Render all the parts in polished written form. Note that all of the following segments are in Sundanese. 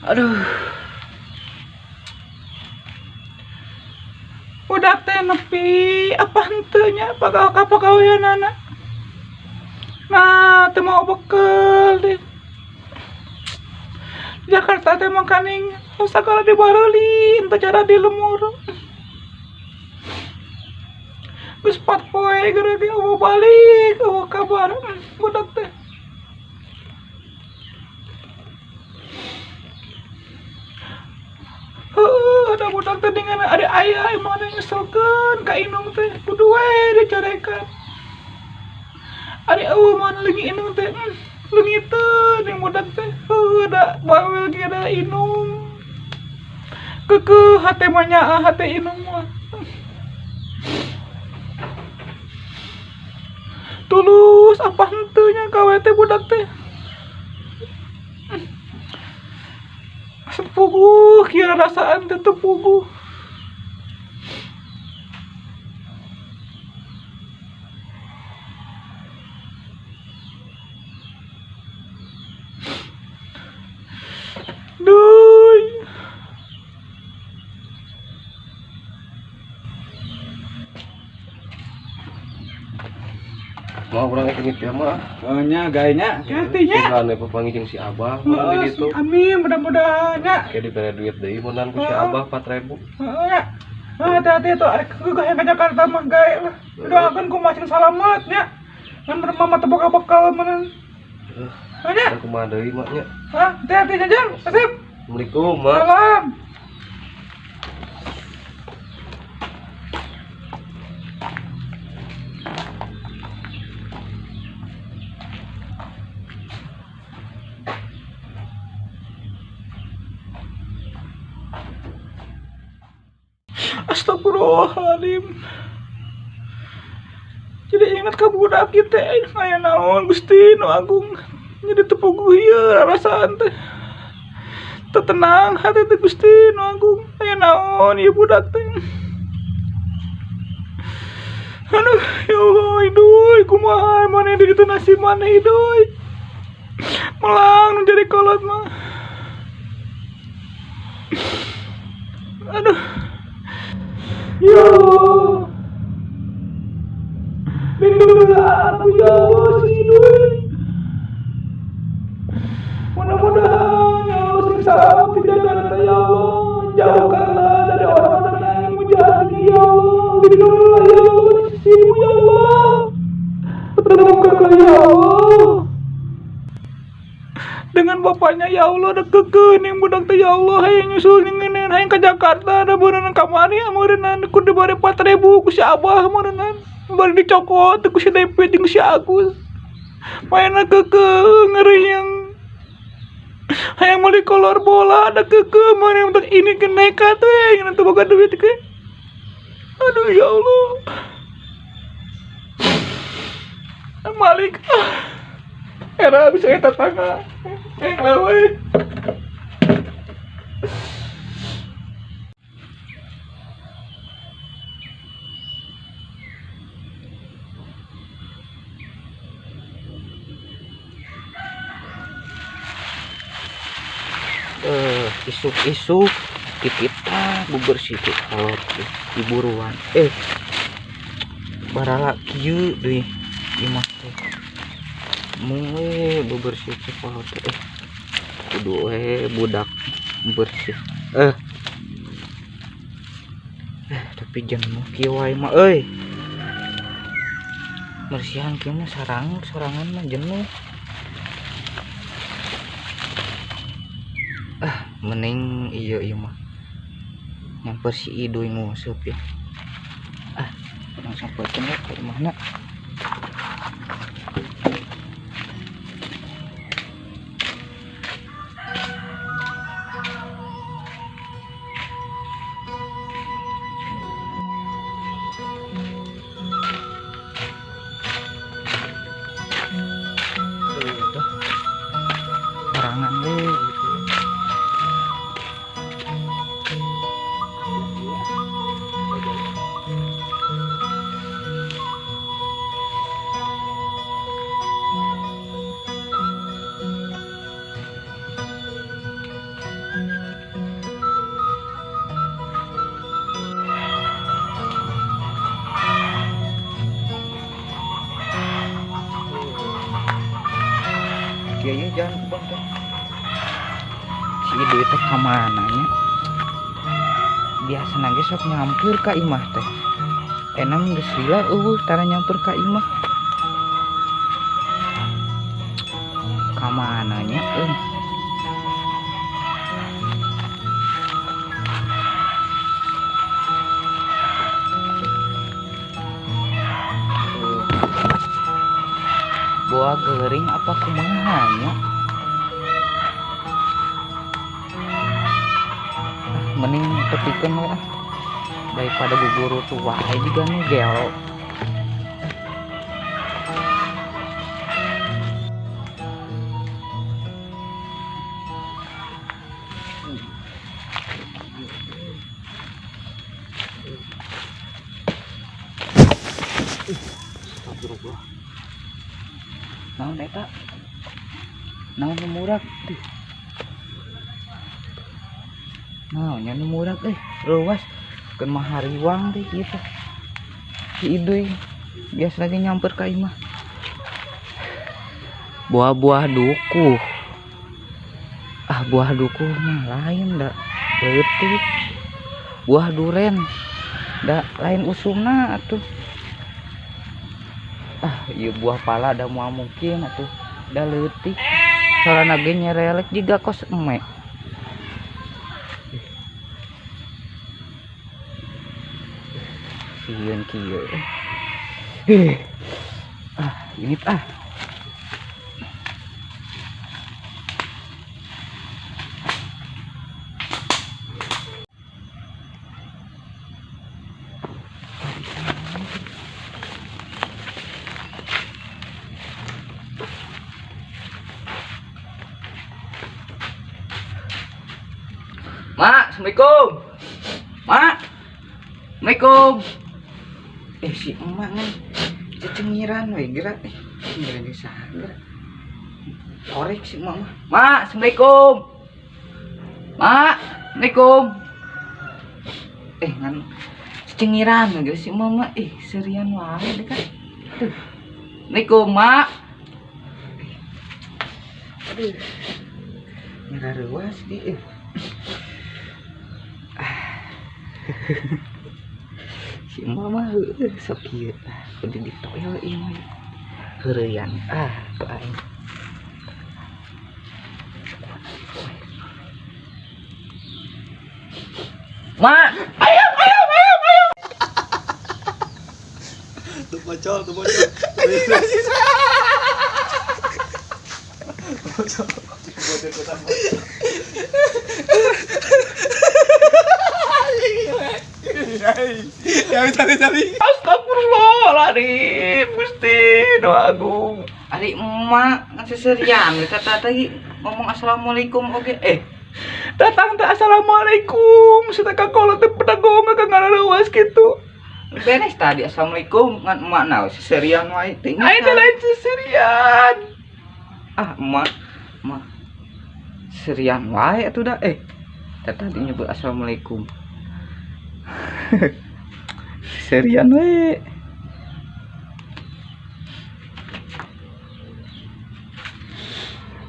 Aduh. Budak teh nepi apa henteu nya pagaweanana. Nah, teu mau bekel deh. Jakarta teh makaning sagala dibareulin teu cara di lemur. Geus 4 poe geura ge eueuh balik, eueuh kabar budak teh. Heuh, ada budak teh dengan ada ayah emang ada nyeselkeun ka indung teh, kudu we dicarekan. Ari eueuh mana leungit indung teh, leungiteun yang budak teh. Heuh, da bawel ge da indung. Keukeuh hate mah nyaah hate indung mah. Tulus apa henteu nya gawe teh budak teh. Sepuguh kira rasaan teh teu puguh. Duh. Mau urang inget ya mah. Oh nya gaenya. Hati-nya. Bukan papanggih jeung si Abah mun di ditu. Amin, mudah-mudahan nya. Kayak dibere duit deui munan ku si Abah 4000. Heeh nya. Hati-hati tuh arek geugah ka Jakarta mah gae lah. Doakeun ku masing salamet nya. Ngan mama teu boga bekal meureun. Heeh nya. Kumaha deui mah nya. Hah, hati-hati jajang. Sip. Assalamualaikum, Mak. Salam. Astagfirullahaladzim. Jadi ingat ka budak kita, aya naon Gusti nu agung. Jadi teu puguh ieu rarasaan teh. Teu tenang hati teh Gusti nu agung. Aya naon ieu budak teh. Aduh, ya Allah, iduy, kumaha maneh di ditu nasib maneh iduy. Melang nu jadi kolot mah. Aduh. Ya Allah. Lindungilah aku ya Allah si Iduy. Mudah-mudahan ya Allah sing selamat di Jakarta ya Allah. Jauhkanlah dari orang-orang yang ingin menjahati ya Allah. Lindungilah ya Allah di sisimu ya Allah. Pertemukanlah ya Allah dengan bapaknya ya Allah. Ada kekeuning budak teh ya Allah, hayang nyusul ngeuneuh hayang ka Jakarta da beuneunan kamari ameureunnan ku dibere 4000 ku si Abah ameureunnan bari dicokot ku si Depi jeung si Agus. Mainna keukeuh ngeriang hayang meuli kolor bola ada keukeuh mana untuk ini ke nekat we ngeuneuh teu boga duit ke. Aduh ya Allah. Malik era bisa eta tetangga yang lawe. Isuk-isuk kita bebersih teh kolot diburuan. Barala kieu deui imah teh. Mung we bebersih teh kolot teh. Kudu we budak bersih. Tapi jenuh kieu wae mah euy. Bersihan kieu mah sarang sorangan mah jenuh. Mending iya iya mah nyamper si Iduy nguseup ya. Langsung potong ya ke imahna. Sorangan we gitu. jalan kebon teh. Si Iduy teh ka mana nya? Biasana ge sok nyampeur ka imah teh. Enam geus lila eueuh tara nyampeur ka imah. Ka mana nya euy? Buah gering apa kumaha nya? Ah, mending tepikeun we ah. Daripada guguru tuh wae juga nu gelo. Astagfirullah. Naon eta? Naon nu murag? Duh. Naon nya nu murag euy, leuwas. Keun mah hariwang deh ieu teh. Si Iduy biasa lagi nyamper ka imah. Buah-buah dukuh. Ah, buah dukuh mah lain da leutik. Buah duren da lain usumna atuh. Ah, ieu buah pala da moal mungkin atuh. Da leutik. Sorana ge nyerelek jiga kos eme. Sieun kieu. Ah, ini ah. Mak, assalamualaikum. Mak. Assalamualaikum. Si emak ngan cecengiran we geura. Cengiran jeung saha geura? Korek si emak mah. Mak, assalamualaikum. Mak, assalamualaikum. Ngan cecengiran we geura si emak mah. Serian wae deh kan. Tuh. Assalamualaikum, Mak. Aduh. Nyerareuwas di. Si emak mah heueuh sok kieu tah kudu ditoel ieu mah. Heureuyan ah ku aing. Mak, ayam ayam ayam ayam. Tuh bocor, tuh bocor. Ya, tadi. Astagfirullahaladzim, Gusti, doa agung. Ari emak ngan seserian we kata tadi ngomong assalamualaikum oge. Datang teh assalamualaikum, sedekah kolot teh pedagong ka ngarareuwas kitu. Beres tadi assalamualaikum ngan emak naon seserian wae teh. Aing teh lain seserian. Ah, emak, emak. Serian wae atuh da. Teh tadi nyebut assalamualaikum. Serian we.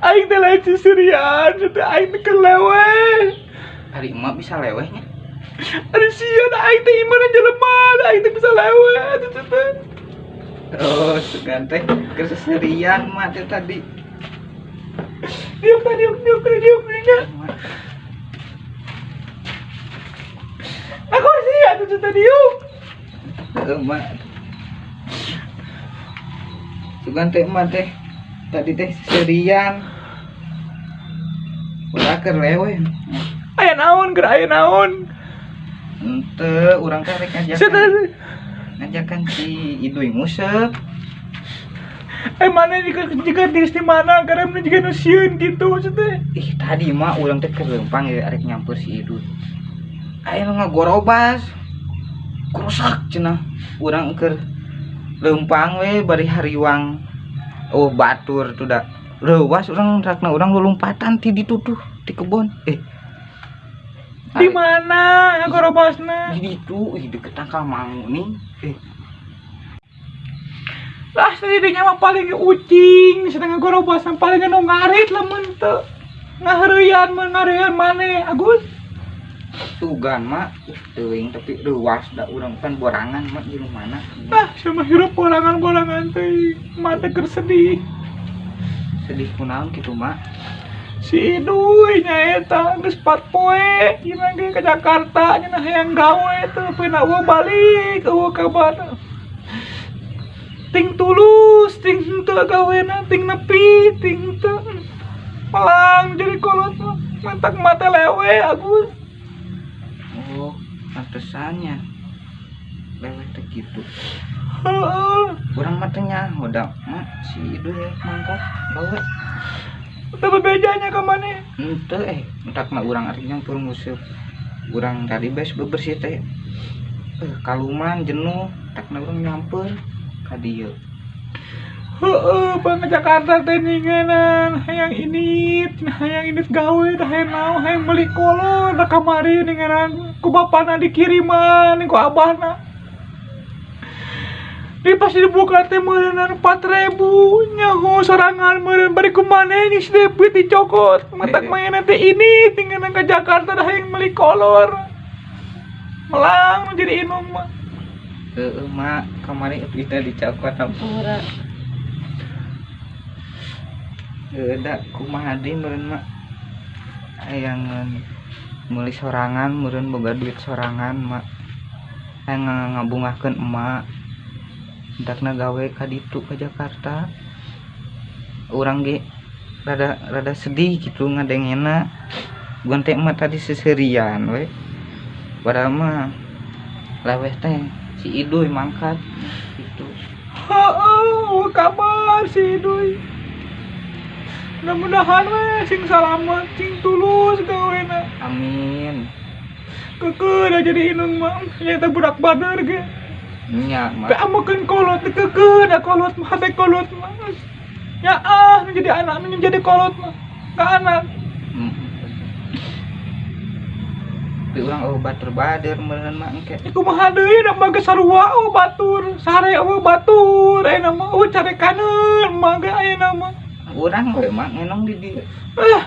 Aing teh lain seserian, teh aing teh keur leweh. Ari emak bisa lewehnya. Ari sieun aing teh imana jelema, aing teh bisa leweh atuh teh. Oh, sugan teh keur seserian emak teh tadi. Diuk teh diuk diuk diuk diuk. Aku sih atuh teh diuk. Heeh, emak. Sugan teh emak teh tadi teh seserian. Ulah keur leweh. Aya naon keur aya naon? Henteu, urang teh rek Sia teh. ngajakan si Iduy nguseup. Mana jika diri di mana karena mana juga nu sieun gitu maksudnya. Ih, tadi mah urang teh keur leumpang ya arek nyampeur si Iduy. Aya nu ngagorobas. Krusak cenah. Urang keur leumpang we bari hariwang. Oh, batur tuh da. Leuwas urang rakna urang lulumpatan ti ditu tuh di kebon. Di mana ngagorobasna? Di ditu, ih deket tangkal mangu nih. Lah sadinya mah paling ucing sedang ngagorobasan paling nu ngarit lamun teu. Ngaheureuyan mun ngareun maneh Agus. Sugan mak teuing tapi reuas da urang kan borangan mak di mana. Ah, sama hirup borangan-borangan teh. Mata keur sedih. Sedih kunaon kitu mak? Si Iduy nyaeta geus 4 poe cenah ge ka Jakarta cenah hayang gawe teh peuna eueuh balik eueuh kabar. Ting tulus, ting henteu gawena, ting nepi, ting henteu. Pelang jadi kolot mah. Mantak mata lewe Agus. Oh, pantesannya. Lewe teh kitu. Heeh. Urang mah teu nyaho da mak si Iduy mangkat gawe. Teu bebejanya ka maneh. Henteu entakna urang arek nyampur nguseup. Urang tadi beres bebersih teh. Kaluman jenuh, takna urang nyamper ka dieu. Heeh, bang ke Jakarta teh ninganan hayang init gawe dah hayang naon hayang meuli kolor da kamari ninganan ku bapana dikiriman ku abahna. Di pas dibuka teh meureunnan 4.000 nyaho sorangan meureun bari ku maneh ni si David dicokot. Matak manehna teh ini ninganan ke Jakarta dah hayang meuli kolor. Melang jadi inung mah. Heeh mak, kamari kita dicokot hampura. Heueuh da kumaha deui meureun mak. Hayang meuli sorangan meureun boga duit sorangan mak. Hayang ngabungahkeun emak. Endakna gawe ka ditu ka Jakarta. Urang ge rada sedih gitu ngadengena. Bukan teh emak tadi seserian we. Padahal mah leweh teh si Iduy mangkat gitu. Heeh, kabar si Iduy. Mudah-mudahan we sing salamet, sing tulus gawena. Amin. Keukeuh da jadi inung mah, nya eta budak bader ge. Nya mah. Pe amekeun kolot teh keukeuh da kolot mah, hate kolot mah. Ya ah, nu jadi anak nu jadi kolot mah. Ka anak. Tapi urang eueuh batur bader meureun mah engke. Ieu kumaha deui da mah geus sarua eueuh batur, sare eueuh batur, ayeuna mah eueuh carekaneun mah ge ayeuna mah. Urang we mah ngenong di dieu. Ah,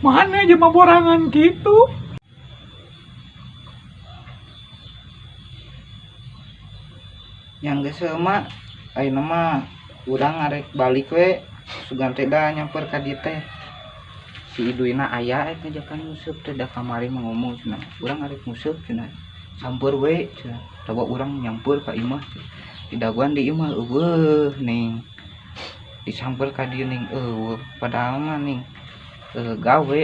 mana aja mah borangan gitu. Yang geus mah ayeuna mah urang arek balik we sugan teh da nyamper ka dieu teh. Si Iduyna aya rek ngajakan nguseup teh da kamari mah ngomong cenah. Urang arek nguseup cenah. Samper we cenah. Tawa urang nyamper ka imah cenah. Didagoan di imah eueuh ning. Disamper ka dieu ning eueuh padahal mah ning gawe.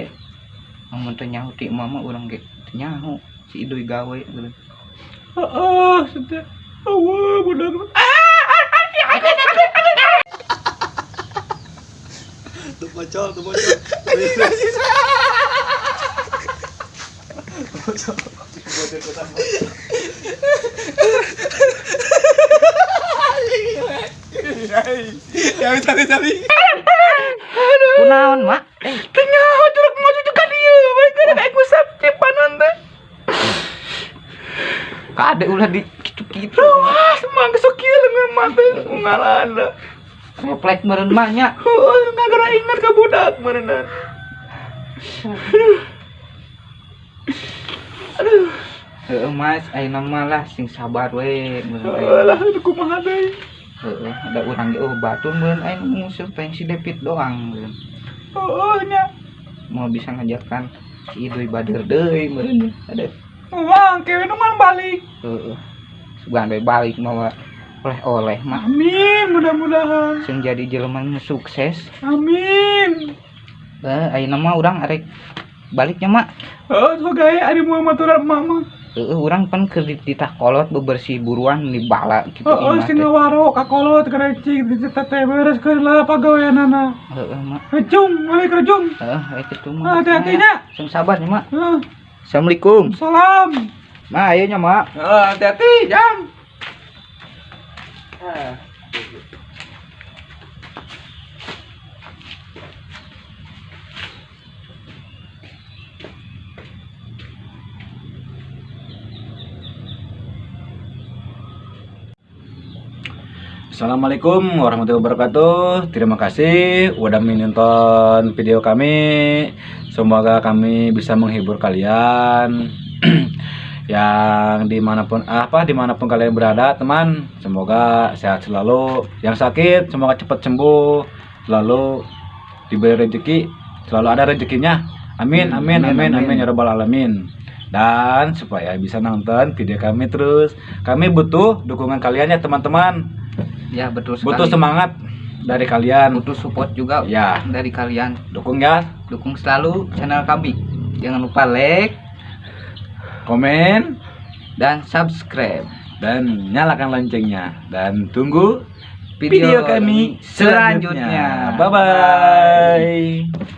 Amun teu nyaho ti imah mah urang ge teu nyaho si Iduy gawe gitu. Heeh, teh. Eueuh budak. Tuh bocor, tuh bocor. Ya tadi. Kunaon, Mak? Teu nyaho curug maju juga dieu we keur rek ngusap cipanon teh. Kade ulah di kitu-kitu. Wah, semang geus kieu leungeun mah teh ngalana. Refleks meureun mah nya. Heueuh, ngagara ingat ka budak meureunna. Aduh. Heueuh Mas, ayeuna mah lah sing sabar we meureun. Heueuh lah kumaha deui. Heeh, ada urang ge eueuh batur meureun aing nguseup pengen si David doang meureun. Heueuh nya. Mau bisa ngajakan si Iduy bader deui meureun. Aduh. Wah, kewe nu mah balik. Heeh. Sugan we balik mawa oleh-oleh mah. Amin, mudah-mudahan. Sing jadi jelema nu sukses. Amin. Ayeuna mah urang arek baliknya mak. Heeh, sok gae ari moal maturan emak mah. Heeh, urang pan keur dititah kolot bebersih buruan di bala kitu Heeh, imah sing teh. ngawaro ka kolot karecing di teteh beres keur lah pagaweanana. Heeh, mak. Rejung, balik rejung. Heeh, aya kitu mah. Hati-hati nya. Sing sabar nya, Mak. Heeh. Assalamualaikum. Salam. Ma, ayo nya, Mak. Heeh, hati-hati, Jang. Assalamualaikum warahmatullahi wabarakatuh. Terima kasih udah menonton video kami. Semoga kami bisa menghibur kalian yang dimanapun, apa, dimanapun kalian berada, teman. Semoga sehat selalu. Yang sakit semoga cepat sembuh. Selalu diberi rezeki, selalu ada rezekinya. Amin amin amin amin, amin ya rabbal alamin. Dan supaya bisa nonton video kami terus, kami butuh dukungan kalian ya, teman-teman. Ya, betul sekali. Butuh semangat dari kalian. Butuh support juga Ya. dari kalian. Dukung ya. Dukung selalu channel kami. Jangan lupa like, komen, dan subscribe. Dan nyalakan loncengnya dan tunggu video kami selanjutnya. Bye bye.